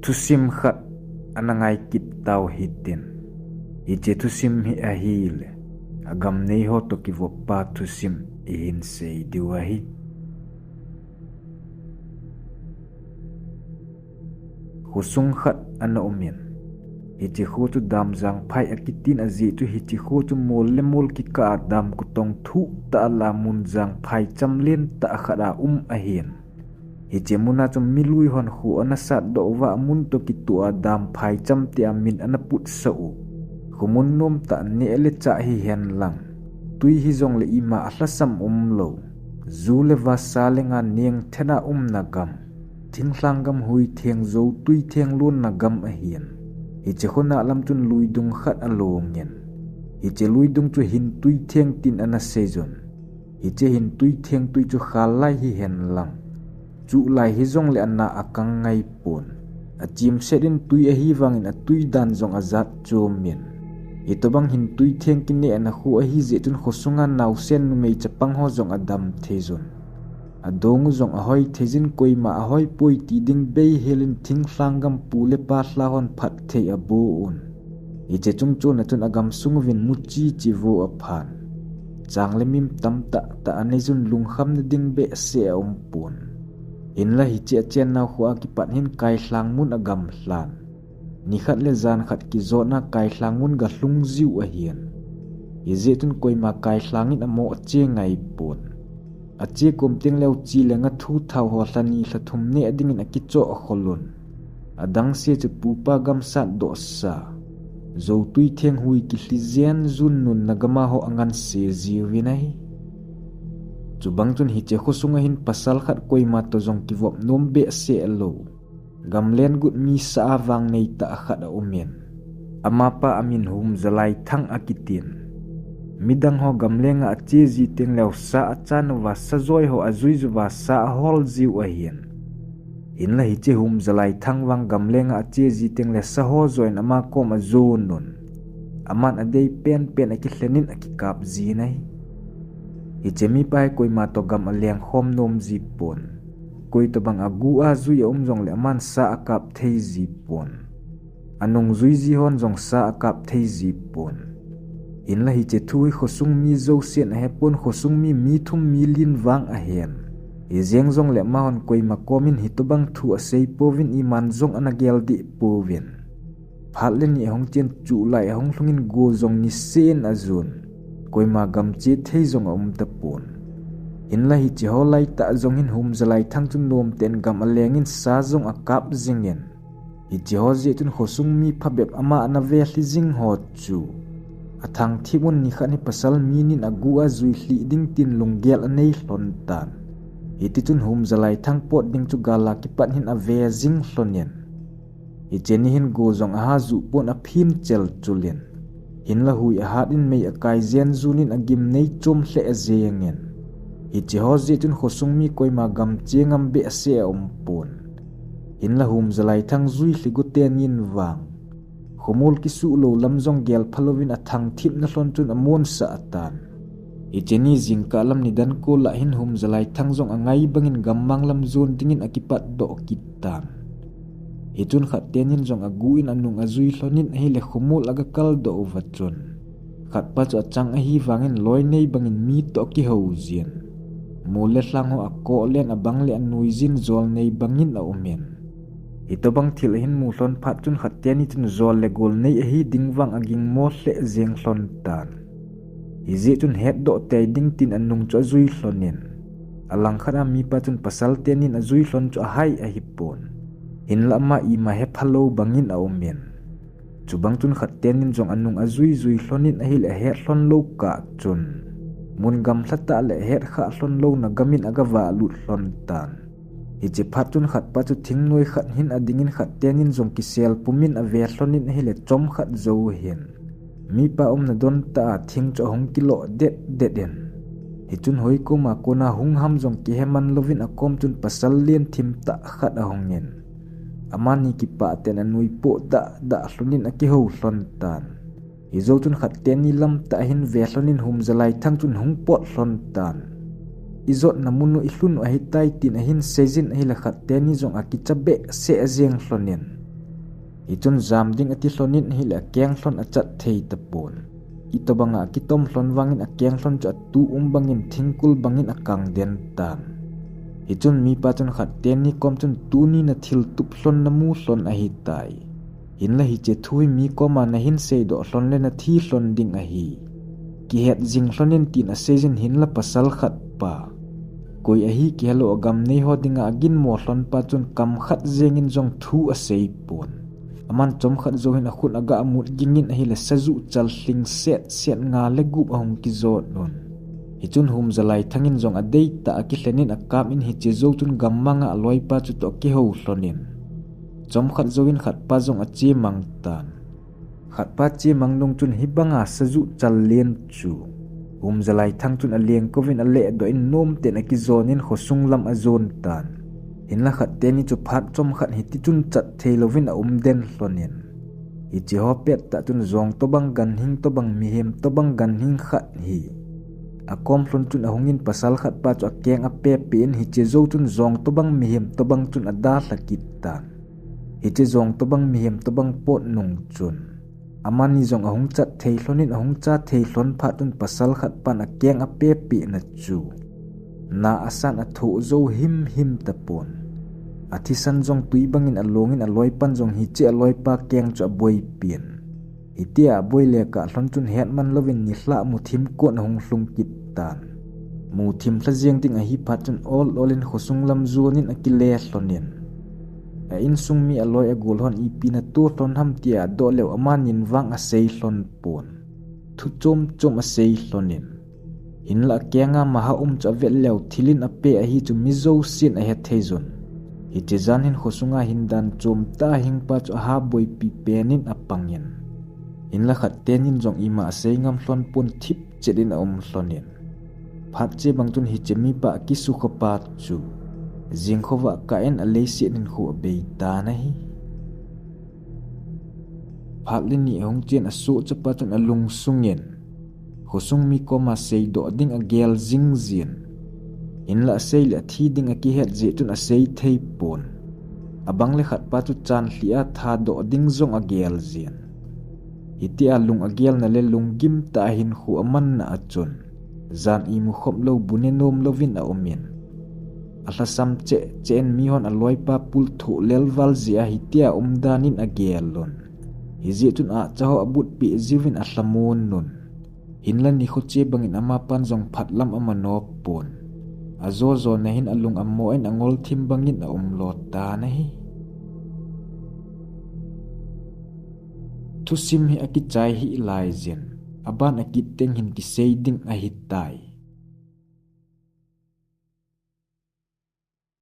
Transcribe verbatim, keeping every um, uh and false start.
Thusim khat ana ngai kit tau hitin. Hiche thusim hi ahile, agam nei ho toh kivop pa thusim ihin sei diu ahi. Khosung khat ana umin. Hiche kho chu Damjangphai akitin, ajeh chu hiche kho chu mol le mol kikah a dam kotong thuh tah a la mun jangphai chamlen tah khat a um ahin. Hiche muna chu milui hon kho ana satdoh uva, amun toh kitoh a Damphai cham tia min ana putsah u. Khomun nom tah neh le chah hihen lang, tui hijongle ima alhasam umlou, ju le vasa le nga neng thena umna gam, thinglhang gam, hui theng jou tui theng lonna gam ahin. Hiche kho na lam chun luidung khat alongin. Hiche luidung chu hin tui theng tin ana seijun. Hiche hin tui theng tui chu khal lai hihen lang, chuh lai hijongle ana akang ngai pon. Achimset in tui ahivangin atui dan jong ajat chomin. Hitobang hin tui theng kinehna kho ahijeh chun khosunga naosen numei chapang ho jong adam theijun. Adong u jong ahoi theijin, koima ahoi poi ti ding bei helin thinglhang gam pu le pa lha hon phatthei abon. Hiche chungchon a chun agam sung uvin muchi chivo aphan. Chang le mim tamtah tah aneijun, lungkhamna ding behseh aumpon. Hinla hiche achen nau kho a kipat hin Kailhang mun agam lhan. Nikhat le jan khat kijotna Kailhang mun galhung jiu ahin. Hijeh chun koima Kailhang in amo ache ngai pon. Ache kom teng leu chi le nga thu thao ho lhani lhathum neh dingin akichoh kholun. Adang se chu pupa gam satdoh sa, jou tui theng hui kilhi jen jun nunna gam a ho angan se jiuvin ahi. Chubang chun hiche khosunga hin pasal khat koima toh jong kivop nom behseh lou, gamlen gut mi sa a vang nei tah khat aumin. Amapa amin Humjalaithang akitin. Midang ho gamlenga ache ji teng leu sa achan uva, sajoi ho ajui juva sa ahol jiu ahin. Hinla hiche Humjalaithang vang gamlenga ache ji teng le sa ho join ama kom ajon un. Aman adei penpen akilhen in akikap jin ahi. Hiche mipa hi koima toh gam aleng khom nom ji pon. Koi tobang agu a jui aum jongle aman sa akap thei ji pon. Anung jui ji hon jong sa akap thei ji pon. Hinla hiche thu hi khosung mi jousen ahepon, khosung mi, mi thum mi lin vang ahen. Hijeng jongle amahon koima komin hitobang thu asei pouvin, iman jong ana gel deh pouvin. Phat le ni ahung chen, chuh lai ahung lhungin go jong nisen ajon. Koima gam che thei jong aum tapon. Hinla hiche ho laitah jong hin Humjalaithang chu nomten gam alengin sa jong akap jingin. Hiche ho jeh chun khosung mi phabep ama ana velhi jing ho chu athangthip un, nikhat hi pasal mi nin agu a jui lhih ding tin lunggel anei lhon tan. Hitichun Humjalaithang pot ding chu gal a kipat hin ave jing lhonin. Hiche ni hin go jong aha juh pon, aphin chelchul in. Hinla hui ahat in mei akai jen jun in agim nei chom lheh jengin. Hiche ho jeh chun khosung mi koima gam che ngam behseh aum pon. Hinla Humjalaithang jui lhi go tenin vang, khomol kisuh lou lam jong gel phalouvin athangthipna lhon chun amonsah tan. Hiche ni jingkah lam nidan kol a hin Humjalaithang jong angai bangin gammang lam jon dingin akipatdoh kit tan. Hichun khat tenin jong agu in anung ajui lhonin ahile khomol aga kaldoh uva chun, khatpa chu achang ahivangin loi nei bangin mi toh akihou jin. Mol le lhang ho akoh len, abang le anui jin, jol nei bangin aumin. Hitobang thil ahin mu lhon phat chun khat teni chun jol le gol nei ahi ding vang agingmo lheh jeng lhon tan. Hijeh chun hetdoh tei ding tin anung chu ajui lhonin. Alangkhat a mipa chun pasal tenin ajui lhon chu ahai ahipon. Hinla ama ima hephalou bangin aumin. Chubang chun khat tenin jong anung ajui jui lhonin ahile ahet lhon lou kah chun, mun gamlha tah le ahet khah lhon louna gamin aga vahlut lhon tan. Hiche phat chun khatpa chu thingnoi khat hin adingin khat tenin jong kisel pumin ave lhonin ahile chomkhat jou hin mipa umna don tah a thing chu ahung kiloh det det in. Hichun hoi koma kona hung ham jong kiheman louvin akom chun pasal len thim tah khat ahungin. Amani kipah ten anui poh dah dah lhonin akihou lhon tan. Hijou chun khat teni lam tah ahin ve lhonin Humjalaithang chun hung pot lhon tan. Ijotna mun u ilhun u ahitai tin ahin seijin ahile khat teni jong akicha behseh jeng lhonin. Hichun jam ding ati lhonin ahile akeng lhon achat thei tapon. Itobanga akitom lhon vangin akeng lhon chu atu um bangin thingkul bangin akang den tan. Hichun mipa chun khat teni kom chun tuni nathil tup lhon namu lhon ahitai. Hinla hiche thu hi mi koma nahin seidoh lhon le nathi lhon ding ahi. Kihet jing lhonin tin aseijin hinla pasal khat pa, koi ahi kihelou agam neiho dinga aginmo lhon pa chun kam khat jengin jong thu asei pon. Aman chomkhat jouhin akhut aga amut gingin ahile sajuh chal lhing set set nga le gup ahung kijot un. Hichun Humjalai Thangin jong adeitah a kilhenin akap in hiche jou chun gammanga aloipa chutoh akihou lhonin. Chomkhat jouin khatpa jong achemang tan. Khatpa chemang nung chun hibanga sajuh chal len chu Humjalai Thang chun alengkouvin alehdoh in nomten akijonin khosung lam ajon tan. Hinla khat teni chu phat chomkhat hitichun chat theilouvin aum den lhonin. Hiche ho pettah chun jong tobang ganhing tobang mihem tobang ganhing khat hi akom lhon chun ahungin pasal khatpa chu akeng apepeh in hiche jou chun jong tobang mihem tobang chun adalha kit tan. Hiche jong tobang mihem tobang pot nung chun amani jong ahung chat thei lhonin ahung cha thei lhon phat chun pasal khatpan akeng apepeh na chu na asan athoh jou himhim tapon. Athisan jong tui bangin alongin aloipan jong hiche aloipa keng chu aboipin. Hitia aboi le kah lhon chun hetman louvin nilhah muthim kon ahung lhung kit tan. Muthim lha jeng ding ahi phat chun ol olin khosung lam jonin akile lhonin. A insung mi aloi agol hon ipi nato lhon ham tia adoh leu amanin vang asei lhon pon. Thu chom chom asei lhonin. Hinla akenga maha um chu avet leu thilin ape ahi chu mi jousen ahe thei jun. Hiche jan hin khosunga hin dan chomtah a hingpa chu aha boipi penin apangin. Hinla khat tenin jong ima asei ngam lhon pon thipchet in aum lhonin. Phat chebang chun hiche mipa akisukha pa chu jing khovah kah in aleiset hinkho abei tan ahi. Phat le ni ahung chen asohcha pa chun alungsungin khosung mi koma seidoh ding agel jingjin. Hinla asei le athi ding akihet jeh chun asei thei pon. Abang le khatpa chu chanlhih a thadoh ding jong agel jin. Hitia lung agelna le lunggim tah a hinkho amanna a chun jan imu khop lou bu ne nom louvin aumin. Alhasam cheh cheh in mihon aloipa pul thoh lelval jeh a hitia umdan in agel un. Hijeh chun ahcha ho abutpeh jiuvin alhamon un. Hinla nikho che bangin amapan jong phatlam amano pon. Ajo jona hin alung amo in angol thim bangin aumlo tan ahi. Thusim hi akichai hih laijin, aban akit teng hin kisei ding ahitai.